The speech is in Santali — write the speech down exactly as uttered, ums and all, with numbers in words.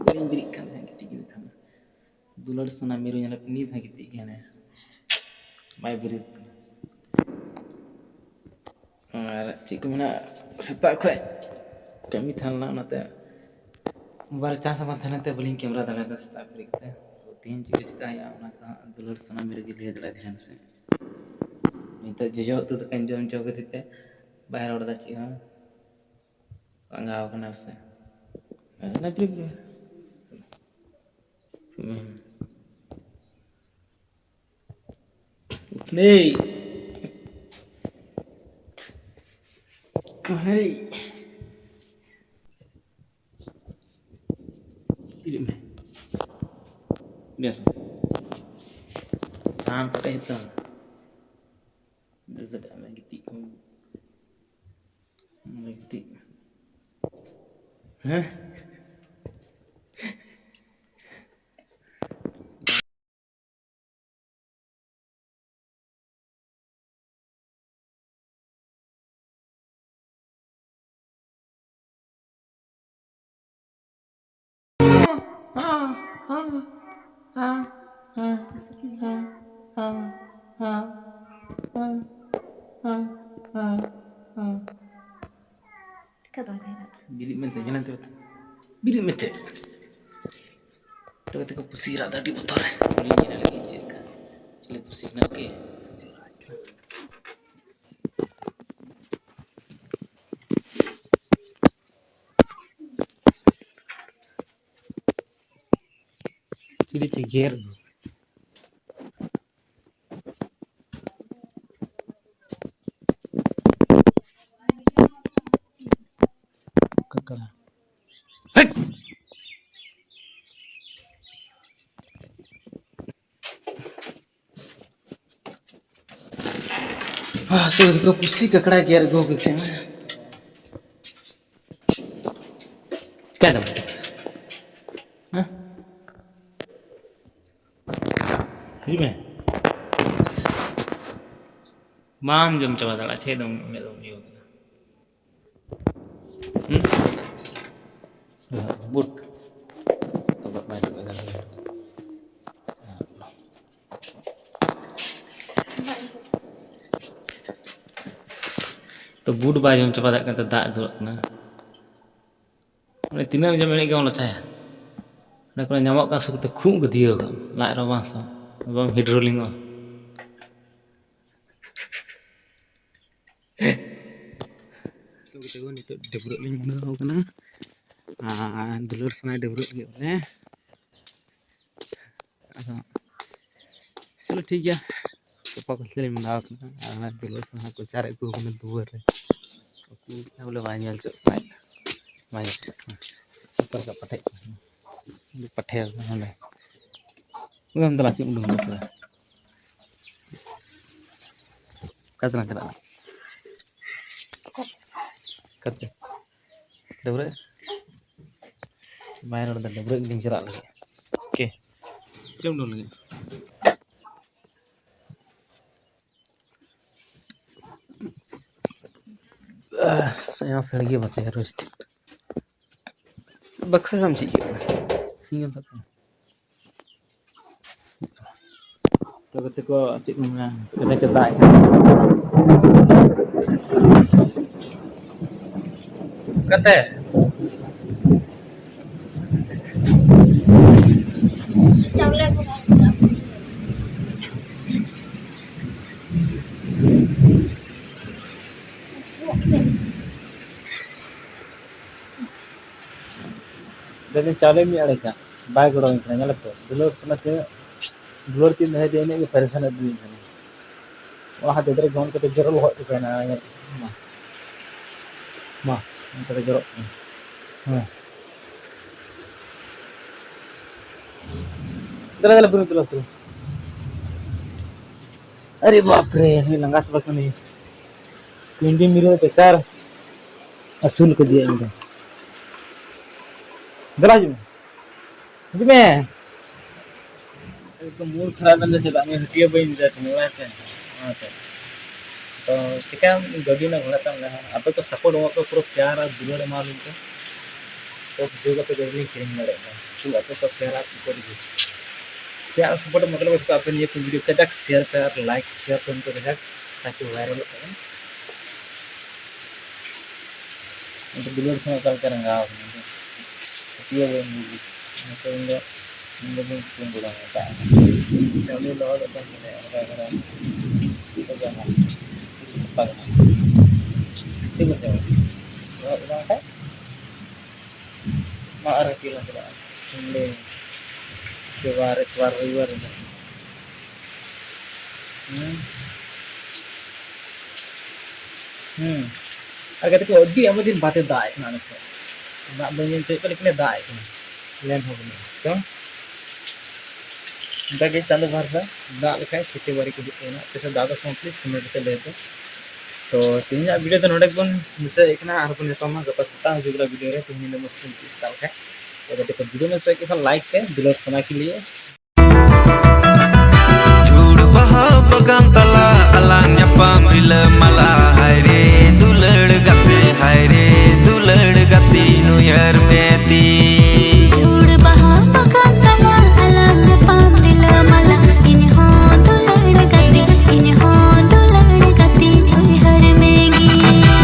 ᱵᱟᱹᱧ ᱵᱮᱨᱮᱫ ᱠᱟᱱ ᱛᱟᱦᱮᱸᱫ, ᱜᱤᱛᱤᱡ ᱜᱤᱧ ᱛᱟᱦᱮᱸᱱᱟ᱾ ᱫᱩᱞᱟᱹᱲ ᱥᱟᱱᱟ ᱢᱤᱨᱩ ᱧᱮᱞᱮ ᱯᱮ, ᱱᱤᱛ ᱦᱚᱸ ᱜᱤᱛᱤᱡ ᱜᱮ ᱦᱟᱱᱮ ᱵᱟᱭ ᱵᱮᱨᱮᱫ ᱠᱟᱱᱟ᱾ ᱟᱨ ᱪᱮᱫ ᱠᱚ ᱢᱮᱱᱟ, ᱥᱮᱛᱟᱜ ᱠᱷᱚᱡ ᱠᱟᱹᱢᱤ ᱛᱟᱦᱮᱸ ᱞᱮᱱᱟ, ᱚᱱᱟᱛᱮ ᱢᱳᱵᱟᱭᱤᱞ ᱪᱟᱨᱡᱽ ᱦᱚᱸ ᱵᱟᱝ ᱛᱟᱦᱮᱸ ᱞᱮᱱᱛᱮ ᱵᱟᱹᱞᱤᱧ ᱠᱮᱢᱮᱨᱟ ᱫᱟᱲᱮᱭᱟᱫᱟ ᱥᱮᱛᱟᱜ ᱵᱮᱨᱮᱫ ᱠᱟᱛᱮ᱾ ᱛᱚ, ᱛᱮᱦᱮᱧ ᱪᱮᱫ ᱠᱚ ᱪᱤᱠᱟ ᱦᱩᱭᱩᱜᱼᱟ, ᱚᱱᱟ ᱠᱚ ᱦᱟᱸᱜ ᱫᱩᱞᱟᱹᱲ ᱥᱟᱱᱟ ᱢᱤᱨᱩ ᱜᱮ ᱞᱟᱹᱭ ᱫᱟᱲᱮᱭᱟᱜᱼᱟ ᱫᱷᱤᱱᱟᱹᱱ ᱥᱮᱫ᱾ ᱱᱤᱛᱚᱜ ᱡᱚᱡᱚ ᱩᱛᱩ ᱫᱟᱠᱟᱧ ᱡᱚᱢ ᱦᱚᱪᱚ ᱠᱟᱫᱮ ᱛᱮ ᱵᱟᱭ ᱨᱚᱲ ᱮᱫᱟ ᱪᱮᱫ ᱦᱚᱸ᱾ ᱞᱟᱸᱜᱟᱣ ᱠᱟᱱᱟ ᱥᱮ? ᱦᱮᱸ, ᱞᱟᱹᱴᱩ ᱜᱮ᱾ ᱦᱩᱸ᱾ ᱩᱴᱷ ᱱᱮᱭ᱾ ᱦᱮᱭ᱾ ᱵᱮᱨᱮᱫ ᱢᱮ᱾ ᱵᱮᱥ᱾ ᱥᱟᱦᱟᱱ ᱯᱟᱴᱮ ᱦᱩᱭᱩᱜ ᱛᱟᱢᱟ᱾ ᱵᱮᱥ ᱠᱟᱜ ᱢᱮ, ᱜᱤᱛᱤᱡ ᱠᱚᱜ ᱢᱮ᱾ ᱜᱤᱛᱤᱡ᱾ ᱦᱮᱸ? ᱪᱤᱠᱟ ᱫᱚᱢ ᱵᱷᱮᱜᱟᱨ ᱫᱟ? ᱵᱮᱨᱮᱫ ᱢᱮᱱᱛᱮ, ᱧᱮᱞᱮᱱ ᱛᱮ᱾ ᱵᱮᱨᱮᱫ ᱢᱮᱱᱛᱮ᱾ ᱛᱚ, ᱜᱟᱛᱮ ᱠᱚ, ᱯᱩᱥᱤ ᱨᱟᱜ ᱫᱟ ᱟᱹᱰᱤ ᱵᱚᱛᱚᱨ᱾ ᱩᱱᱤ ᱧᱮᱞ ᱞᱟᱹᱜᱤᱫ ᱪᱮᱫ ᱞᱮᱠᱟ? ᱪᱤᱞᱤ ᱯᱩᱥᱤ ᱠᱟᱱᱟ? ᱳᱠᱮ᱾ ᱪᱤᱞᱤ ᱪᱚ ᱜᱮᱨ ᱟᱹᱜᱩ᱾ ᱠᱟᱠᱲᱟ᱾ ᱦᱟᱴ! ᱟᱦ, ᱛᱚ, ᱫᱤᱠᱩ ᱯᱩᱥᱤ ᱠᱟᱠᱲᱟᱭ ᱜᱮᱨ ᱟᱹᱜᱩ ᱠᱮᱫ ᱛᱟᱦᱮᱸᱱᱟ᱾ ᱪᱤᱠᱟᱹᱭ ᱫᱟᱢ? ᱦᱮᱸ? ᱦᱤᱡᱩᱜ ᱢᱮ᱾ ᱵᱟᱢ ᱡᱚᱢ ᱪᱟᱵᱟ ᱫᱟᱲᱮᱭᱟᱜᱼᱟ, ᱪᱮᱫ ᱫᱚᱢ ᱢᱮᱫ ᱫᱚᱢ ᱤᱭᱟᱹ ᱠᱟᱫᱟ᱾ ᱦᱩᱸ? ᱵᱩᱴ᱾ ᱵᱩᱴ ᱵᱟᱭ ᱡᱚᱢ ᱪᱟᱵᱟ ᱫᱟᱲᱮᱭᱟᱜ ᱠᱟᱱ ᱛᱮ ᱫᱟᱜ ᱫᱩᱞᱟᱜ ᱠᱟᱱᱟ᱾ ᱢᱟᱱᱮ ᱛᱤᱱᱟᱹᱜ ᱮᱢ ᱡᱚᱢ ᱮᱱᱮᱡ ᱜᱮ ᱵᱟᱢ ᱞᱟᱴᱷᱟᱭᱟ᱾ ᱚᱸᱰᱮ ᱠᱷᱚᱱᱟᱜ ᱧᱟᱢᱚᱜ ᱠᱟᱱ ᱥᱩᱠ ᱛᱮ ᱠᱷᱩᱜ ᱜᱮ ᱫᱤᱭᱟᱹ ᱠᱟᱜ ᱞᱟᱡ ᱨᱮ ᱵᱟᱝ ᱥᱟᱵ, ᱵᱟᱢ ᱦᱤᱰᱨᱳᱞᱤᱝᱚᱜᱼᱟ᱾ ᱛᱚ ᱜᱟᱛᱮ ᱠᱚ, ᱱᱤᱛᱚᱜ ᱰᱟᱹᱵᱽᱨᱟᱹᱜ ᱞᱤᱧ ᱵᱚᱞᱚ ᱟᱠᱟᱱᱟ᱾ ᱟᱨ ᱫᱩᱞᱟᱹᱲ ᱥᱟᱱᱟᱭ ᱰᱟᱹᱵᱽᱨᱟᱹᱜ ᱞᱟᱹᱜᱤᱫ ᱵᱚᱞᱮ᱾ ᱟᱫᱚ ᱪᱚᱞᱚ ᱴᱷᱤᱠ ᱜᱮᱭᱟ, ᱜᱟᱯᱟ ᱠᱚᱛᱮ ᱞᱤᱧ ᱵᱚᱞᱚ ᱟᱠᱟᱱᱟ᱾ ᱟᱨ ᱚᱱᱟ ᱫᱩᱞᱟᱹᱲ ᱥᱟᱱᱟ ᱠᱚ ᱪᱟᱨ ᱟᱹᱜᱩ ᱟᱠᱟᱱᱟ ᱫᱩᱣᱟᱹᱨ ᱨᱮ᱾ ᱩᱠᱩ ᱵᱚᱞᱮ ᱵᱟᱭ ᱧᱮᱞ ᱦᱚᱪᱚᱜ ᱠᱟᱱᱟ, ᱵᱟᱭ ᱧᱮᱞ ᱦᱚᱪᱚᱜ ᱠᱟᱱᱟ᱾ ᱚᱠᱟ ᱞᱮᱠᱟ ᱯᱟᱴᱷᱮᱡ ᱠᱟᱱᱟ? ᱯᱟᱴᱷᱮ ᱟᱠᱟᱱᱟ ᱦᱟᱸᱰᱮ᱾ ᱩᱱᱤ ᱫᱚ ᱪᱮᱫ ᱩᱰᱩᱝ ᱠᱟᱫᱟ? ᱚᱠᱟ ᱛᱮᱞᱟᱝ ᱪᱟᱞᱟᱜᱼᱟ? ᱚᱠᱟᱛᱮ? ᱰᱟᱹᱵᱽᱨᱟᱹᱜ? ᱵᱟᱭ ᱨᱚᱲ ᱮᱫᱟ, ᱰᱟᱹᱵᱽᱨᱟᱹᱜ ᱜᱮᱞᱤᱧ ᱪᱟᱞᱟᱜ ᱞᱟᱹᱜᱤᱫ᱾ ᱳᱠᱮ᱾ ᱪᱮᱫ ᱮᱢ ᱰᱚᱞ ᱞᱟᱹᱜᱤᱫ? ᱥᱮᱭᱟ ᱥᱟᱹᱲᱤ ᱜᱮ ᱵᱟᱛᱟᱭᱟ ᱨᱳᱡᱽ ᱫᱤᱱ᱾ ᱵᱟᱠᱥᱟ ᱥᱟᱢ ᱪᱮᱫ ᱠᱮᱫᱟ? ᱥᱤᱸᱜᱟᱹᱲ ᱫᱟᱠᱟ᱾ ᱛᱚ ᱜᱟᱛᱮ ᱠᱚ, ᱪᱮᱫ ᱠᱚ ᱢᱮᱱᱟ, ᱜᱟᱛᱮ ᱠᱚ ᱫᱟᱜ ᱮᱫᱟ᱾ ᱜᱟᱛᱮ᱾ ᱪᱟᱣᱞᱮ ᱠᱚ᱾ ᱞᱟᱹᱭᱫᱟᱹᱧ ᱪᱟᱣᱞᱮ ᱢᱤᱫ ᱟᱲᱮ ᱠᱷᱟᱱ ᱵᱟᱭ ᱜᱚᱲᱚᱣᱟᱹᱧ ᱠᱟᱱᱟ᱾ ᱧᱮᱞ ᱯᱮ, ᱫᱩᱞᱟᱹᱲ ᱥᱟᱱᱟ ᱛᱤᱱᱟᱹᱜ ᱫᱩᱞᱟᱹᱲ ᱛᱤᱧ ᱫᱚᱦᱚᱭ ᱛᱮ ᱤᱱᱟᱹᱜ ᱜᱮ ᱯᱮᱨᱮᱥᱟᱱ ᱩᱫᱩᱜ ᱤᱧ ᱠᱟᱱᱟ᱾ ᱚᱱᱟ ᱦᱟᱛᱮ ᱫᱟᱨᱮ ᱜᱚᱱ ᱠᱟᱛᱮ ᱡᱚᱨᱚ ᱞᱚᱦᱚᱫ ᱪᱟᱵᱟᱭᱮᱱᱟ᱾ ᱢᱟ, ᱢᱟ, ᱚᱱᱠᱟ ᱛᱮ ᱡᱚᱨᱚᱜ ᱠᱟᱱᱟ᱾ ᱦᱮᱸ᱾ ᱫᱮᱞᱟ, ᱫᱮᱞᱟ, ᱵᱩᱨᱩ ᱫᱮᱞᱟ, ᱵᱩᱨᱩ᱾ ᱟᱨᱮ ᱵᱟᱯ ᱨᱮ, ᱩᱱᱤ ᱞᱟᱸᱜᱟ ᱪᱟᱵᱟ ᱠᱟᱱᱟᱭ᱾ ᱯᱤᱱᱰᱤ ᱢᱤᱨᱩ ᱵᱮᱠᱟᱨ ᱟᱹᱥᱩᱞ ᱠᱟᱫᱮᱭᱟ ᱤᱧ ᱫᱚ᱾ ᱫᱮᱞᱟ ᱦᱤᱡᱩᱜ ᱢᱮ᱾ ᱦᱤᱡᱩᱜ ᱢᱮ᱾ ᱮᱠᱫᱚᱢ ᱢᱩᱰ ᱠᱷᱟᱨᱟᱯ ᱮᱱ ᱫᱚ ᱪᱮᱫᱟᱜ ᱱᱩᱭ ᱦᱟᱹᱴᱭᱟᱹ ᱵᱟᱹᱧ ᱤᱫᱤᱭᱟ ᱛᱤᱧ ᱵᱟᱲᱟᱭ ᱯᱮ᱾ ᱚᱱᱟᱛᱮ᱾ ᱛᱚ ᱪᱤᱠᱟᱹᱭᱟᱢ, ᱜᱟᱹᱰᱤ ᱨᱮᱱᱟᱜ ᱜᱷᱚᱲᱟ ᱛᱟᱢ ᱞᱟᱦᱟ᱾ ᱟᱯᱮ ᱠᱚ support ᱮᱢᱚᱜ ᱯᱮ, ᱯᱩᱨᱟᱹ ᱯᱮᱭᱟᱨ ᱟᱨ ᱫᱩᱞᱟᱹᱲ ᱮᱢᱟᱣᱟᱞᱤᱧ ᱯᱮ᱾ ᱛᱚ ᱵᱩᱡᱷᱟᱹᱣ ᱠᱟᱛᱮ ᱜᱟᱹᱰᱤ ᱞᱤᱧ ᱠᱤᱨᱤᱧ ᱫᱟᱲᱮᱭᱟᱜ ᱠᱟᱱᱟ᱾ ᱥᱩᱫᱷᱩ ᱟᱯᱮ ᱠᱚ ᱯᱮᱭᱟᱨ ᱟᱨ support ᱜᱮ᱾ ᱯᱮᱭᱟᱨ ᱟᱨ support ᱢᱚᱛᱞᱚᱵ ᱦᱩᱭᱩᱜ ᱠᱟᱱᱟ ᱟᱯᱮ ᱱᱤᱭᱟᱹ ᱠᱚ video ᱠᱟᱡᱟᱠ share ᱯᱮ ᱟᱨ like share ᱯᱮ ᱩᱱᱠᱩ ᱠᱟᱡᱟᱠ, ᱛᱟᱠᱤ viral ᱚᱜ ᱛᱟᱵᱚᱱ᱾ ᱫᱩᱞᱟᱹᱲ ᱥᱚᱸᱜᱮ ᱚᱠᱟ ᱞᱮᱠᱟ ᱨᱟᱸᱜᱟᱣ ᱠᱟᱱᱟ᱾ ᱯᱟᱹᱛᱭᱟᱹᱣ ᱵᱟᱹᱧ ᱵᱩᱡᱽ᱾ ᱚᱱᱟᱛᱮ ᱤᱧ ᱫᱚ, ᱤᱧ ᱫᱚ ᱵᱟᱹᱧ ᱥᱤᱛᱩᱝ ᱜᱚᱲᱚ ᱢᱮᱛᱟᱜᱼᱟ᱾ ᱪᱟᱣᱞᱮ ᱞᱚᱦᱚᱫᱚᱜ ᱠᱟᱱ ᱛᱤᱧᱟ, ᱚᱱᱠᱟ ᱠᱟᱱᱟ᱾ ᱪᱮᱫ ᱠᱚ ᱡᱚᱢᱟ? ᱪᱮᱫ ᱠᱚ ᱡᱚᱢᱟ? ᱞᱚᱦᱚᱫ ᱵᱟᱝ ᱠᱷᱟᱡ ᱢᱟ ᱟᱨ ᱦᱟᱹᱴᱤᱧ ᱞᱟᱝ ᱪᱟᱞᱟᱜᱼᱟ᱾ ᱥᱩᱱᱰᱮ, ᱥᱮ ᱵᱟᱨ, ᱵᱟᱨ ᱨᱚᱵᱤᱵᱟᱨ ᱦᱤᱞᱳᱜ᱾ ᱦᱩᱸ᱾ ᱦᱩᱸ᱾ ᱟᱨ ᱜᱟᱛᱮ ᱠᱚ, ᱟᱹᱰᱤ ᱟᱭᱢᱟ ᱫᱤᱱ ᱵᱟᱫᱮ ᱫᱟᱜ ᱮᱫ ᱠᱟᱱᱟ ᱟᱞᱮ ᱥᱮᱫ᱾ ᱫᱟᱜ ᱵᱟᱹᱧ ᱧᱮᱞ ᱦᱚᱪᱚᱭᱮᱫ ᱠᱚᱣᱟ, ᱞᱮᱠᱤᱱ ᱮ ᱫᱟᱜ ᱮᱫ ᱠᱟᱱᱟ᱾ ᱞᱮᱱ ᱦᱚᱸ ᱵᱟᱹᱱᱩᱜᱼᱟ᱾ ᱥᱮ ᱵᱟᱝ? ᱚᱱᱠᱟ ᱜᱮ ᱪᱟᱸᱫᱳ ᱵᱷᱚᱨᱥᱟ ᱫᱟᱜ ᱞᱮᱠᱷᱟᱡ ᱠᱷᱮᱛᱤ ᱵᱟᱲᱤ ᱠᱚ ᱦᱩᱭᱩᱜ ᱛᱟᱵᱚᱱᱟ᱾ ᱟᱯᱮ ᱥᱮᱫ ᱫᱟᱜ ᱫᱚ ᱥᱮ ᱵᱟᱝ? Please comment ᱠᱟᱛᱮ ᱞᱟᱹᱭ ᱯᱮ᱾ ᱛᱚ ᱛᱮᱦᱮᱧᱟᱜ video ᱫᱚ ᱱᱚᱰᱮ ᱜᱮᱵᱚᱱ ᱢᱩᱪᱟᱹᱫ ᱮᱫ ᱠᱟᱱᱟ᱾ ᱟᱨᱦᱚᱸ ᱵᱚᱱ ᱧᱟᱯᱟᱢᱟ ᱜᱟᱯᱟ ᱥᱮᱛᱟᱜ ᱦᱤᱡᱩᱜ ᱠᱟᱱᱟ video ᱨᱮ᱾ ᱛᱮᱦᱮᱧ ᱧᱤᱫᱟᱹ ᱢᱚᱡᱽ ᱛᱮ ᱪᱮᱥᱴᱟ ᱞᱮᱠᱷᱟᱡ᱾ ᱛᱚ ᱜᱟᱛᱮ ᱠᱚ, video ᱢᱚᱡᱽ ᱯᱮ ᱟᱹᱭᱠᱟᱹᱣ ᱠᱷᱟᱱ like ᱯᱮ, ᱫᱩᱞᱟᱹᱲ ᱥᱟᱱᱟ ᱠᱮ ᱞᱤᱭᱮ᱾ ᱡᱷᱩᱲ ᱵᱟᱦᱟ ᱵᱟᱜᱟᱱ ᱛᱟᱞᱟ, ᱟᱞᱟᱝ ᱧᱟᱯᱟᱢ ᱨᱤᱞᱟᱹᱢᱟᱞᱟ, ᱦᱟᱭ ᱨᱮ ᱫᱩᱞᱟᱹᱲ